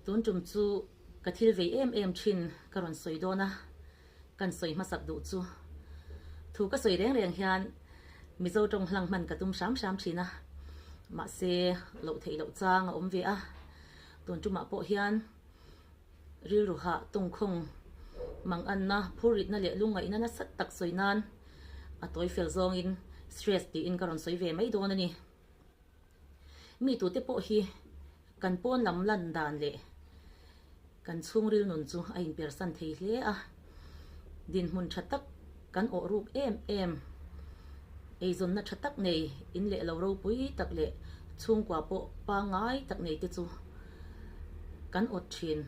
Tun tum chu ka thil vei em em thin ka rawn sawi dawn a, kan sawi hmasak duh chu. Thu ka sawi reng reng hian Mizo tawng hlang hman ka tum hram hram thin a, mahse loh theih loh chang a awm ve a. Tun tumah pawh hian rilru hah tawngkhawng manganna, phurritna leh lungngaihna nasa tak sawi nan a tawi fel zawngin stress tiin ka rawn sawi ve mai dawn a ni. Mi tute pawh hi kan pawn lam lan dan leh kan chhungril nun chu a inpersan thei hle a, dinhmun tha tak kan awh ruk em em, eizawnna tha tak nei, in leh lo ropui tak leh chhungkua pawh pangngai tak nei te chu kan awt thin.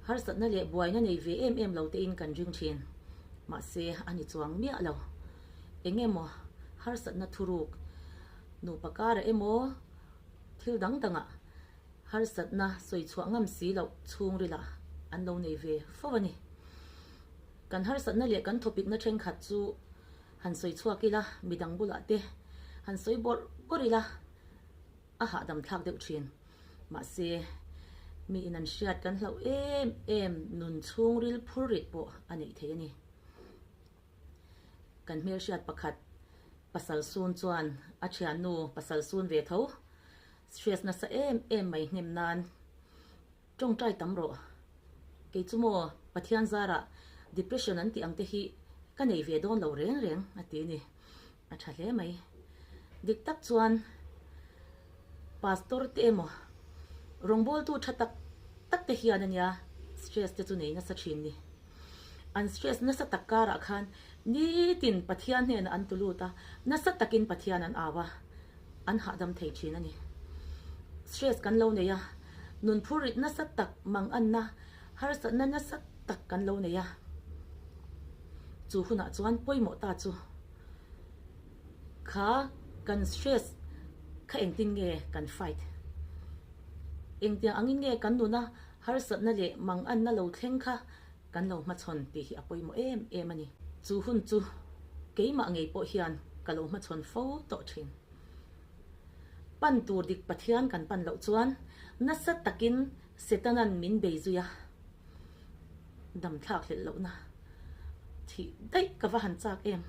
Harsatna leh buaina nei ve em em lo tein kan ring thin. Mahse, a ni chuang miah lo. Eng emaw harsatna thuruk Nupa karah emaw thil dang dangah harsatna sawi chhuah ngam si loh chhungrilah an lo nei ve fo a ni. Kan harsatna leh kan thawpikna thenkhat chu han sawi chhuak ila, midang bulah te han sawi bawrh bawrh ila a hahdam thlak deuh thin. Mahse, mi in an hriat kan hlauh em em nun chhungril phurrit pawh a neih thei a ni. Kan hmelhriat pakhat pasal sun chuan a thiannu pasal sun ve tho stress nasa em em mai hnem nan tawngtai tam rawh. Kei chu maw Pathian zarah depression an tih ang te hi ka nei ve dawn lo reng reng a ti a ni. A tha hle mai. Dik tak chuan pastor te emaw rawngbawltu tha tak tak te hian ania stress te chu nei nasa thin ni. An stress nasa tak karah khan nitin Pathian hnenah an tu lut a, nasa takin Pathian an au a, an hahdam thei thin a ni. Stress kan lo nei a, nun phurrit nasa tak manganna, harsatna nasa tak kan lo nei a. Chu hunah chuan pawimawh ta chu kha kan stress kha engtin nge kan fight? Engtiang angin nge kan nuna harsatna leh manganna lo thleng kha kan lo hmachhawn tih hi a pawimawh em em a ni. Chu hun chu keimah ngei pawh hian ka lo hmachhawn fo tawh thin. Pan tur dik Pathian kan pan loh chuan nasa takin Setanan min bei zui a, dam thlak hlelh lohna thih daih ka va han chak em?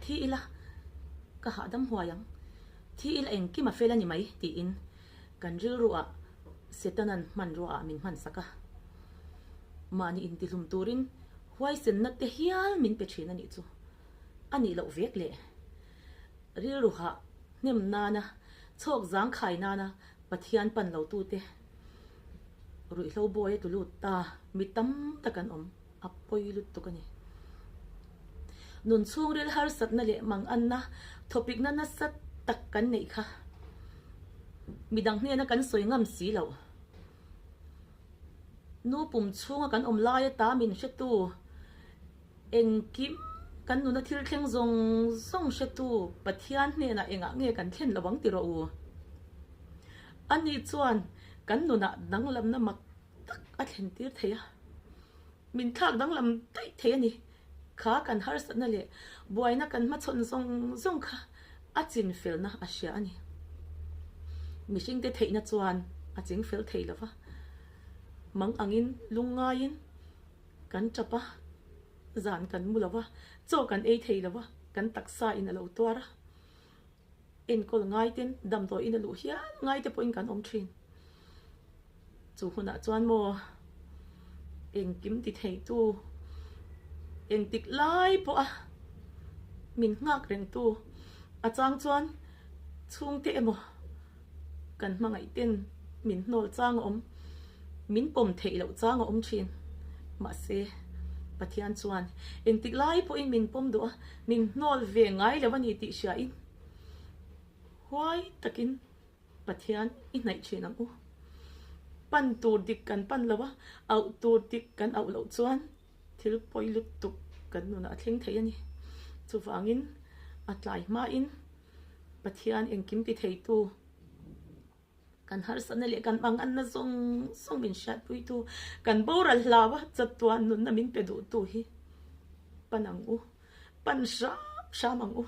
Thi ila ka hahdam huai ang, thi ila engkim a fel a ni mai tiin kan rilruah Setanan hmanruaah min hmansak a, mahni intihlum turin huaisenna te hial min pe thin a nih chu a nih loh vek le. Rilruhah hnem nana, chhawk zangkhai nana Pathian pan lo tute ruihhlo bawi a tlu lut ta, mi tam tak an awm, a pawi lutuk a ni. Nun chhungril harsatna leh manganna thawpikna nasa tak kan neih kha midang hnena kan sawi ngam si loh. Nu pum chhunga kan awm laia ta min hretu Engkim kan nuna thil thleng zawng zawng hretu Pathian hnenah engah nge kan thlen lo ang ti rawh u? Ani chuan kan nunah danglamna mak tak a thlen tir thei a, min thlak danglam daih thei a ni. Kha kan harsatna leh buaina kan hmachhawn zawng zawng kha a chinfelna a hria a ni. Mihringte theihna chuan a chingfel thei lo va, mang angin lungngaiin Kan tap a, zan kan mu lo va, chaw kan ei thei lo va, kan taksa in a lo tuar a. Enkawl ngai ten damdawi in a luh hial ngai te pawhin kan awm thin. Chu hunah chuan maw engkim ti thei tu, engtik lai pawh a min nghak reng tu, a chang chuan chhungte emaw Kan hmangaih ten min hnawl chang a awm, min pawm theih loh chang a awm thin. Mahse, Pathian chuan engtik lai pawhin min pawm duh a, min hnawl ve ngai lo a ni tih hriain huai takin Pathian i hnaih thin ang u. Pan tur dik kan pan lo a, auh tur dik kan auh loh chuan thil pawi lutuk kan nunah a thleng thei a ni. Chuvangin a tlai hmain Pathian engkim ti theitu, kan harsatna leh kan manganna zawng zawng min hriatpuitu, kan boral hlau a chatuan nunna min pe duhtu hi pan ang u, pan hram hram ang u.